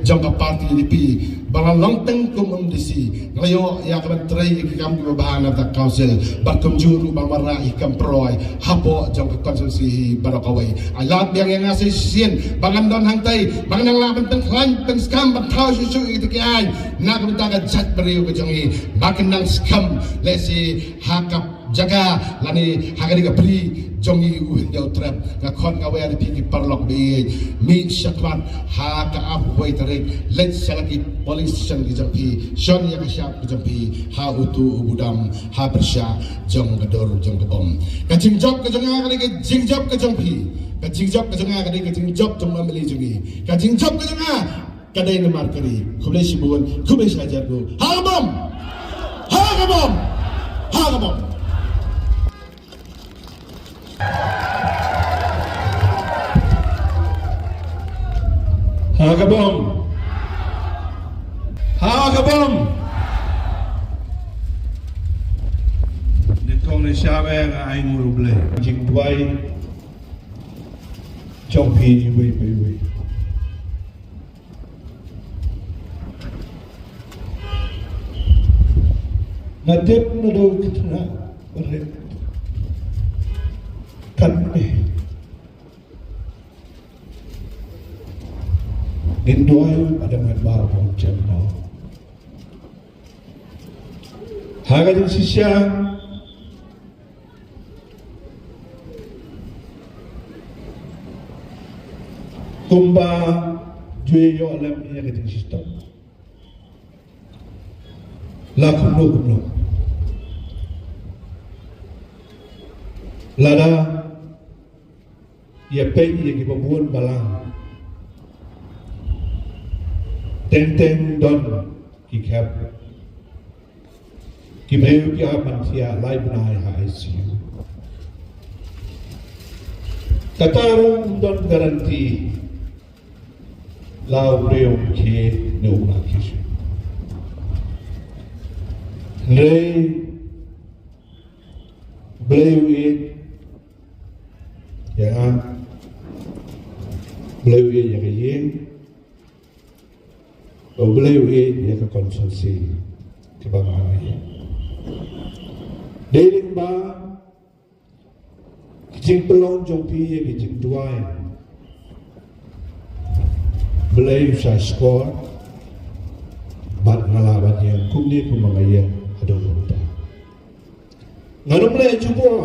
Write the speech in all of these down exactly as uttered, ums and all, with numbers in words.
jong ka party UDP ba la long teng kum MDC, nga la ïoh ïa ka ban trei ïa ki kam kiba bha na ka council, bad kumjuh ruh ba marwei ïa ki kam pynroi hapoh jong ka constituency hi baroh kawei. Ai lad biang ïa nga sa shisien ba ngan don hangtai, ba ngan nang lah ban pynkhlaiñ pynskhem ban thaw shuh shuh ïa kita ki aiñ na ka bynta ka jaitbynriew ka jong ngi, ba kan nang skhem lehse ha ka jaka lane ha kane ka pyrthei jong ngi u Hynñiewtrep. Nga khot nga wer ïa phi ki paralok ba ïeit, mih shakhmat ha ka arphew wei tarik, leit sha la ki polling station ki jong phi, shon ïa ka shap ka jong phi ha utu u budam ha pyrshah jong ka dur jong ka bom. Ka jingjop ka jong nga ka dei ka jingjop ka jong phi, ka jingjop ka jong nga ka dei ka jingjop jong ma MLA jong ngi, ka jingjop ka jong nga ka dei namar ka ri. Khublei shibun, khublei shihajar nguh. Ha ka bom! Ha ka bom! Ha ka bom! Ha ka bom! Ha ka bom! Nyngkong nyngshap nga ai nguh ïa U Blei. Jingduwai jong phi iwei pa iwei. Nga tip naduh kane ka rit. Katne ngin duwai ba dang ngan ba bong jem no. Ha ka jingshisha, kumba ju ïoh lem ïa ka jingshitom. La kumno kumno, lada ïa peit ïa kiba bun balang, teng teng don ki khep. Ki briew ki hap ban thiah lai bnai ha ICU. Kata ruh ym don guarantee la u briew um khie ne um lah khie shuh. Hynrei Blei u ïeit ïa nga, Blei u ïeit ïa ka ïing, U Blei u ïeit ïa ka constituency kaba nga ïeit. Dei lyngba ka jingpynlong jong phi ïa ka jingduwai, Blei u sa shkor bad nga lah ban ïeng kumne kumba nga ïeng haduh mynta. Ngan ym leh jubor.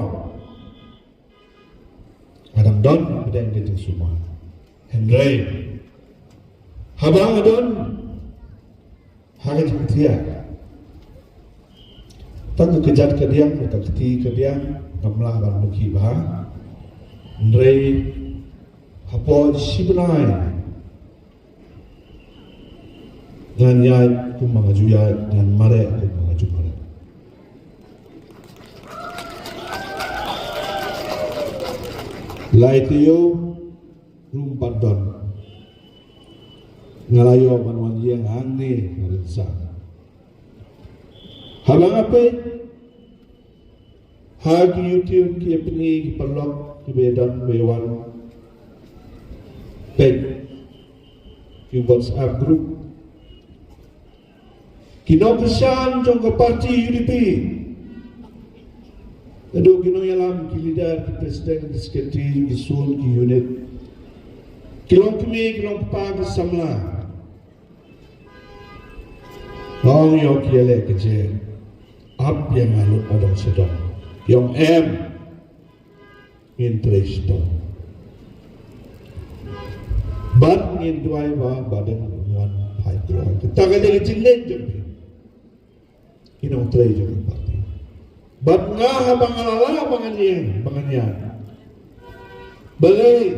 Nga dang don hapdeng ka jingsumar. Hynrei haba nga don ha ka jingthiah, tang ka kjat ka diang, tang ka kti ka diang, ngam lah ban mukhih bha. Hynrei hapoh shi bnai ngan ïaid kumba nga ju ïaid, ngan mareh kumba nga ju mareh. Lai taïew ruh ym pat don. Nga la ïoh ban wan ïeng hangne ha Rynsan. Haba nga peit ha ki YouTube ki pyni ki paralok kiba don, ba wan peit ki WhatsApp group. Ki nongkyrshan jong ka party UDP, naduh ki nongïalam, ki leader, ki president, ki secretary, ki zone, ki unit, ki longkmie, ki longkpa, ki samla, ong ïa ki ïaleh ka jingïap ïa nga lut na dong sha dong. Ki ong em, ngin trei shitom bad ngin duwai ba, ba dang wan phai duwai. Kata ka dei ka jingngeit jong phi, ki nongtrei jong ka party. Bad nga haba nga la lah ba ngan ïeng, ba ngan ïaid, balei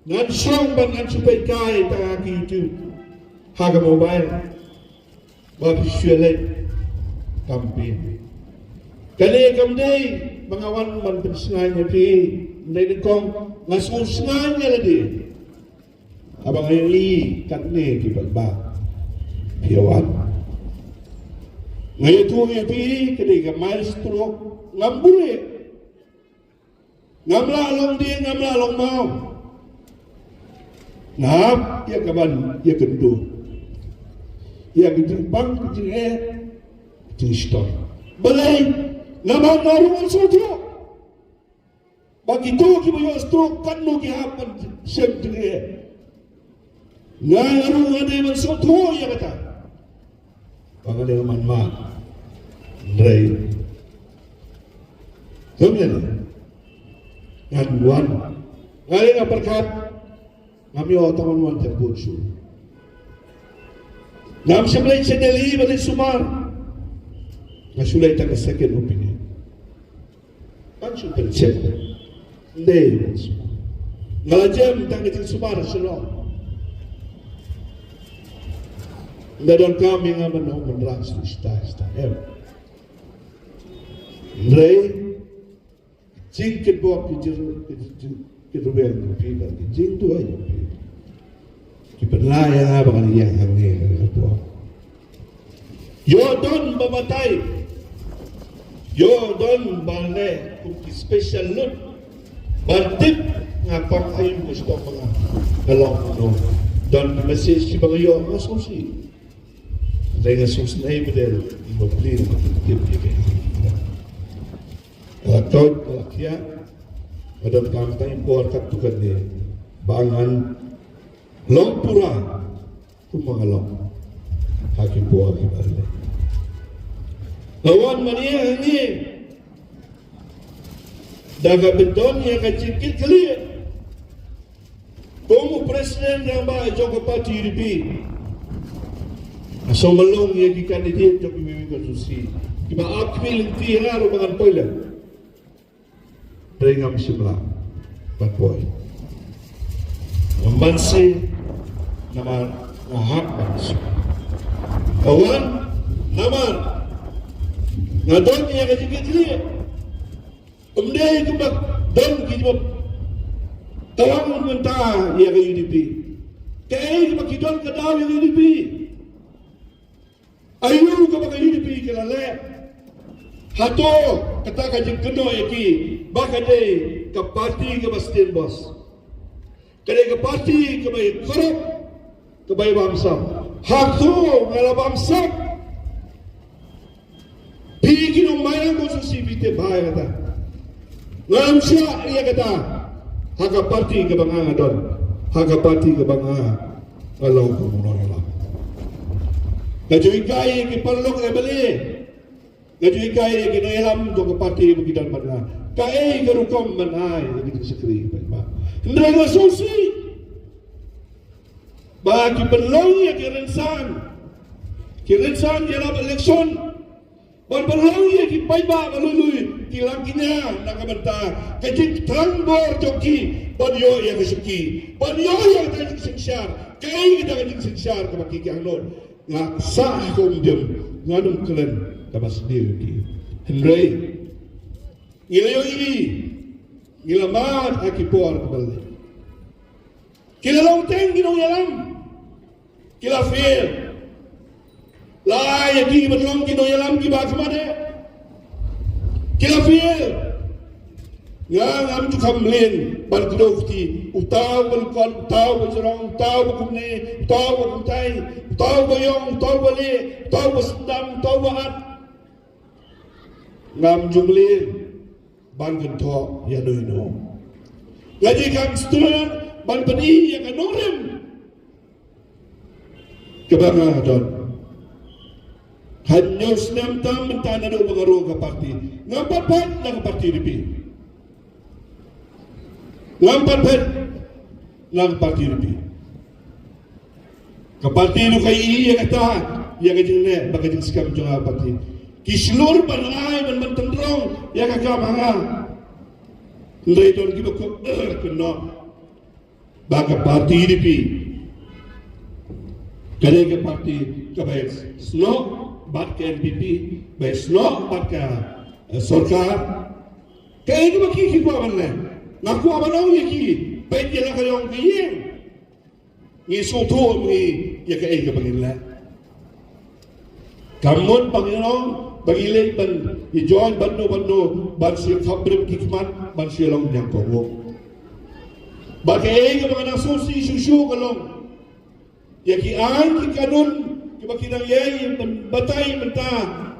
ngan shong bad ngan shu peit kai tang ha ki YouTube, ha ka mobile, ba phi shu leit campaign? Kane kam dei ba nga wan ban pynsngew ïa phi. Ym dei nyngkong, nga sngewsngew ïa lade haba nga ïohi katne ki paidbah phi wan. Nga ïathuh ïa phi, ka dei ka mailstroke, ngam buhrieh. Ngam lah long dieng, ngam lah long maw. Nga hap ïa ka ban ïa kynduh ïa ka jingpang ka jingeh ka jingshitom. Balei? Namar nga ruh ngan sngewthuh ba kito kiba ïoh stroke katno ki hap ban shem jingeh. Nga ruh nga dei ban sngewthuh ïa kata. Ba nga dei ban mad. Hynrei Hynrei ngan wan. Nga dei nga pyrkhat. Ngam ïoh tang ban wan tang bun shuh. Ngam shym leit sha Delhi ban leit sumar. Nga shu leit tang ka second opinion. Ban shu pyncheck. Dei ban sumar. Nga la jem tang ka jingsumar shalor. Nga donkam ïa nga ban ong ban rah sha stai stai em. Hynrei jingkitbok ki jing ki jing ki ruweng phi ba ki jingduwai phi. Ki pynlai ïa nga ba ngan ïeng hangne ha ka por. Ïoh don ba batai. Ïoh don ba leh kum ki special lut. Ban tip nga pang aïu ka shitom ba nga ka long kumno. Don ki message kiba nga ïoh nga sngewsih. Dei nga sngewsih ei ba dei ba pli tip ïa ka. Ka la koit ka la khiah. Ka donkam tang por katto katne ba ngan long pura kumba nga long ha ki por kiba la leit. Nga wan mane hangne da kaba don ïa ka jingkitkhlieh. Kum u president rangbah jong ka party U D P, nga sngewlong ïa ki candidate jong kiwei ki constituency kiba ap khmih lynti ïa nga ruh ba ngan poi lem. Hynrei ngam shym lah ban poi. Ngam banse namar nga hap ban shu. Ka wan namar nga don ïa ka jingkitkhlieh. Ym dei kumba don kiba tawang mynta ïa ka U D P. Kaei kaba ki don ka daw ïa ka U D P? Aïu kaba ka U D P ka la leh? Hato kata ka jingkynnoh ïa ki ba ka dei ka party kaba stain boss? Ka dei ka party kaba ïa corrupt, kaba ïa bamsap. Hato nga la bamsap? Phi ki nongmailang constituency phi tip bha ïa kata. Ngam shah ïa kata ha ka party kaba nga nga don, ha ka party kaba nga nga long kum u nongïalam. Nga ju hikai ïa ki paralok M L A, nga ju hikai ïa ki nongïalam jong ka party ba ki don bad nga kaei ka rukom ban ai ïa ki jingshakri ba. Hynrei nga sngewsih ba ki pynlong ïa ki rynsan, ki rynsan ïalap election. Ban pynlong ïa ki paidbah ba lui lui ki lang ki ñiah na ka bynta ka jingthrang bor jong ki ban ïoh ïa ka shuki, ban ïoh ïa ka jingsynshar. Kaei kata ka jingsynshar kaba ki ki hangno? Nga sah ha ka umdiam, ngan ym kren kaba sniew ïa ki. Hynrei ngi la ïohi, ngi la mad ha ki por kaba leit. Ki la long teng ki nongïalam. Ki la fail. La ai ïa ki ban long ki nongïalam kiba khmat eh. Ki la fail. Nga ngam ju kham mlien ban kdew kti. Uta uba lyngkot, uta uba jrong, uta uba kumne, uta uba kumtai, uta uba ïong, uta uba lieh, uta uba sdang, uta uba at. Ngam ju mlien ban kynthoh ïa no ïa no. Nga ju kham student ban pyni ïa ka nongrim kaba nga don. Hynñiew snem tam mynta naduh ba nga rung ka party. Ngam pat phet na ka party U D P. Ngam pat phet na ka party U D P. Ka party ruh ka ïohi ïa kata, ïa ka jingleh bad ka jingskhem jong ka party. Ki shlur ban ai ban ban tynrong ïa ka kam ha nga. Hynrei don kiba kynnoh ba ka party U D P ka dei ka party kaba ïasnoh bad ka N P P, ba ïasnoh bad ka, eh, sorkar. Kaei kaba ki ki kwah ban leh? Nga kwah ban ong ïa ki, peit ïa la ka long ka ïing. Ngi sngewthuh ngi ïa kaei kaba ngin leh. Kam mut ba ngin long ba ngi leit ban ïa join bad no bad no ban shu khapbrip ki khmat ban shu long ñiangkohnguh. Ba kaei kaba nga nang sngewsih shuh shuh ka long ïa ki aiñ ki kanun kiba ki nang ïai ban batai mynta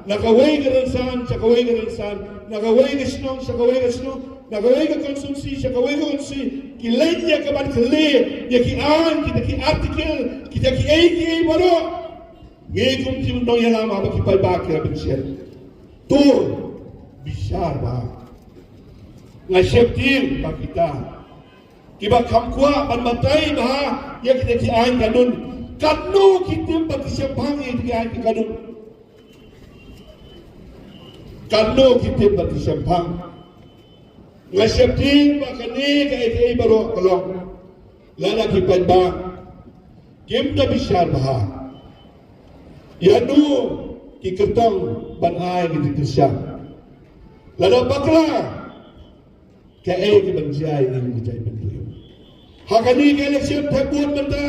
na kawei ka rynsan sha kawei ka rynsan, na kawei ka shnong sha kawei ka shnong, na kawei ka constituency sha kawei ka constituency, ki leit ïa ka ban kylli ïa ki aiñ, kita ki article, kita kiei kiei baroh. Ngi kum ki nongïalam haba ki paidbah ki la pynshet, to bishar bha. Nga sheptieng ba kita kiba kham kwah ban batai bha ïa kita ki aiñ kanun, katno ki tip ba ki shemphang ïa kita ki aiñ kanun? Katno ki tip ba ki shemphang? Nga sheptieng ba kane kaei kaei baroh ka long lada ki paidbah kim da bishar bha, ïano ki kyrtong ban ai ki jingkyrshan. Lada bakla, kaei kaban jia ïa ngi ki jaitbynriew? Ha kane ka election thep vote mynta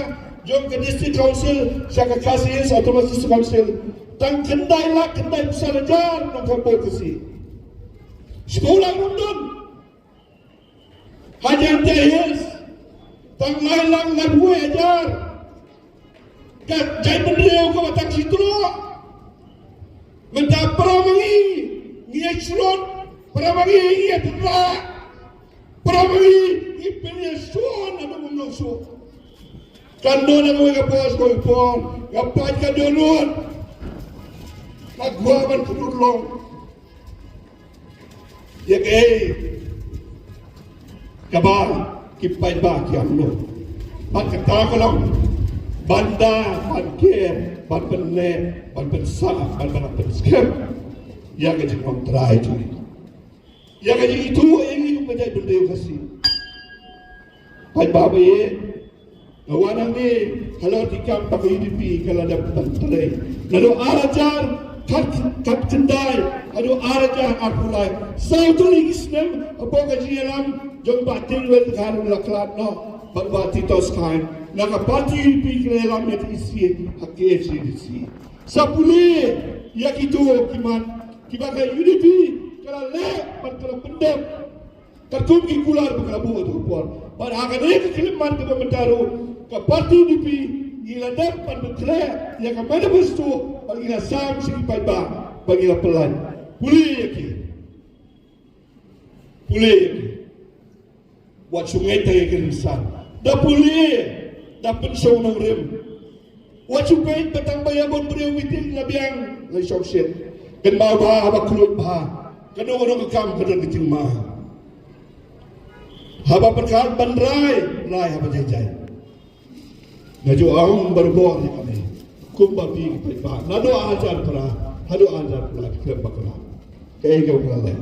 jong ka District Council sha ka Khasi Hills Autonomous District Council, tang khyndai lak khyndai phew san hajar nongthep vote ka shisien. Shiphew lak ruh ym don. Ha Jaintia Hills tang lai lak laiphew hajar. Ka jaitbynriew kaba tang shi tylli. Mynta para ma ngi ngi ïa shlur, para ma ngi ngi ïa tynrah, para ma ngi ngi pynïasoh naduh mynno shuh. Kan don na kawei ka por, kawei ka por nga pait ka dohnud. Nga kwah ban kynduh long ïa kaei kaba ki paidbah ki ïa nud. Bad kata ka long ban da ban ker, ban pynneh, ban pynsah, ban ban pynskhem ïa ka jinglong trai jong ngi, ïa ka jingithuh ïa ngi kum ka jaitbynriew Khasi. Paidbah ba ïeit, nga wan hangne halor ki kam ba ka U D P ka la dep ban trei naduh ar hajar khat, khat khyndai haduh ar hajar arphew lai. Saw tylli ki snem hapoh ka jingïalam jong Bah Tingwell Dkhar u la khlad noh bad Bah Titos Chyne. Na ka party U D P ki la ïalam ïa ka E C ha K H A D C. Sa pule ïa kito ki mat kiba ka U D P ka la leh bad ka la pyndep katkum ki kular ba ka la buh ha kato ka por. Bad ha kane ka khyllipmat kaba mynta ruh ka party U D P ngi la dep ban pynkhreh ïa ka manifesto bad ngi la sam sha ki paidbah bad ngi la pynlait. Pule ïa ki. Pule ïa ki. Wat shu ngeit tang ïa ki rynsan. Da pule, da pynshong nongrim. Wat shu peit ba tang ba ïa bun briew meeting la biang la shong shet. Kynmaw ba haba khluit bha, kano kano ka kam ka don ka jingma. Haba pyrkhat ban rai, rai haba jai jai. Nga ju ong barabor ïa kane. Kumba phi ki paidbah naduh ar hajar phra haduh ar hajar phra ki khlem bakla. Kaei kaba la leh.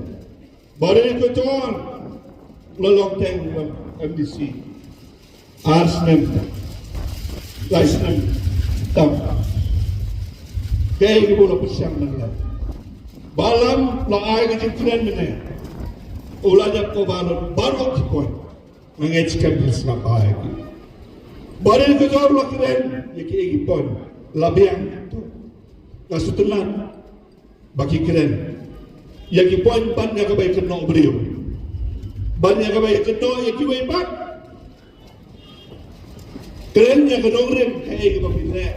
Bah Rynkotor la long teng M D C ar snem, lai snem tam. Kaei kaba u la pyrshang ban leh? Bah Lam la ai ka jingkren mynne. U la dep cover baroh ki point. Nga ngeit skhem phi sngap bha ïa ki. Bah Rynkotor la kren ïa kiei ki point la biang. Nga sngewtynnat ba ki kren ïa ki point ban ïa kaba ïakynnoh briew, ban ïa kaba ïakynnoh ïa kiwei pat. Kren ïa ka nongrim, kaei kaba phi treh,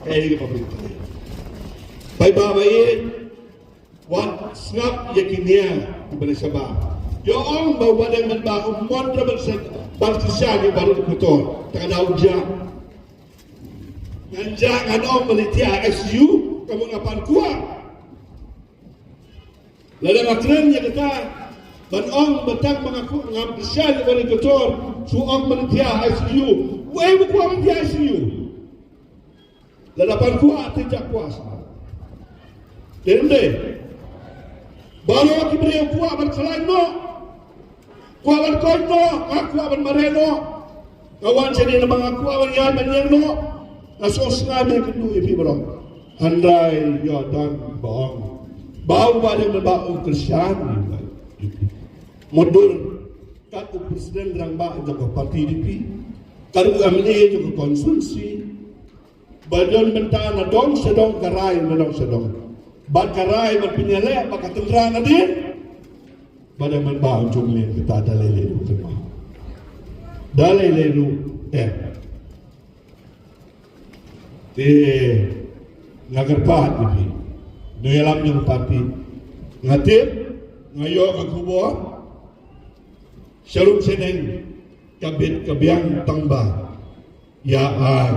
kaei kaba phi treh. Paidbah ba ïeit, wat sngap ïa ki nia kiba na shabar. Ïa ong ba Bah Deng Mynbah um mon ban shet ban kyrshan ïa Bah Rynkotor, te ka daw jia. Ngan jia ngan ong ba leit thiah ha I C U, ka mut nga pan kwah. Lada nga kren ïa kata ban ong ba tang ba nga kwah, ngam kyrshan ïa Bah Rynkotor, shu ong ba leit thiah ha I C U. Wei ba kwah ban thiah ha I C U? Lada pan kwah te jak kwah sha. Dei ne em dei? Baroh ki briew kwah ban khlaiñ noh, kwah ban koit noh, nga kwah ban mareh noh. Nga wan shane namar nga kwah ban ïaid ban ïeng noh. Nga sngewsynei ban ïakynduh ïa phi baroh. Hynrei ïa dang ba ong ba u Bah Deng Mynbah um kyrshan ïa u. Mutdur kat u president rangbah jong ka party U D P, kat u M L A jong ka constituency, ba don bynta na dong sha dong, ka rai na dong sha dong. Bad ka rai ban pynïaleh bad ka tynrah nadien. Bah Deng Mynbah un jong leh kata da lei lei ruh kynmaw. Da lei lei ruh em. Te nga kyrpad ïa phi, nongïalam jong ka party, nga tip, nga ïoh ka khubor sharum shaneng, ka bit ka biang tang ba ïa ai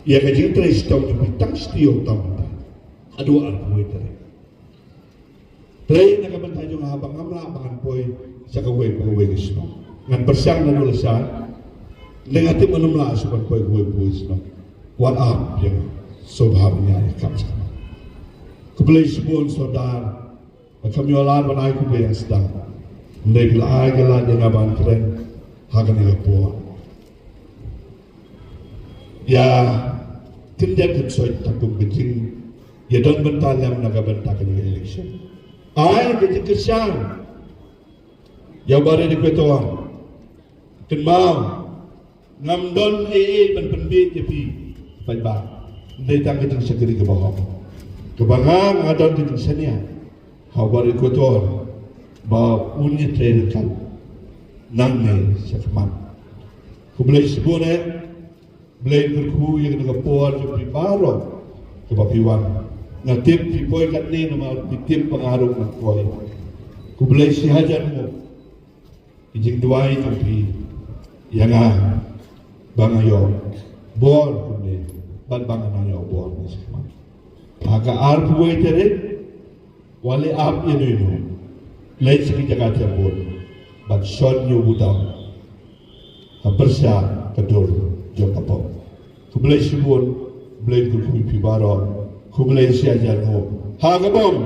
ïa ka jingtrei shitom jong phi tang shi taïew tang ba haduh arphew wei tarik. Trei na ka bynta jong nga ba ngam lah ba ngan poi sha kawei pa kawei ka shnong. Ngan pyrshang naduh lashai. Lei nga tip ngan ym lah shuh ban poi kawei pa kawei ka shnong. Wat ap ïa nga, sngewbha ban ïaid ïa ka kam jong nga. Khublei shibun Sordar. Ba kham ïoh lad ban ai khublei ïa nga sdang. Hynrei phi la ai ka lad ïa nga ban kren ha kane ka por. Ïa kyndit kynsoit ta kum ka jing, ïa don bynta lem na ka bynta kane ka election. Ai ka jingkyrshan ïa u Barit Equator. Kynmaw, ngam don ei ei ban pynbeit ïa phi paidbah. Dei tang ka jingshakri kaba hok. Kaba nga, nga don ka jingshaniah ha u Barit Equator ba un ïatrei ryngkat nangne shakhmat. Khublei shibun eh. Blei kyrkhu ïa kane ka por jong phi baroh kaba phi wan. Nga tip phi poi katne namar phi tip ba nga ruh nga poi. Khublei shihajar nguh ki jingduwai jong phi ïa nga ba nga ïoh bor kumne bad ba nga nang ïoh bor ne shakhmat. Ha ka arphew wei tarik, wat leh ap ïa uno uno. Leit sha ki jaka thymmai bun bad shon ïa u button ha pyrshah ka dur jong ka pop. Khublei shibun, Blei kyrkhu ïa phi baroh, khublei shihajar nguh. Ha ka bom.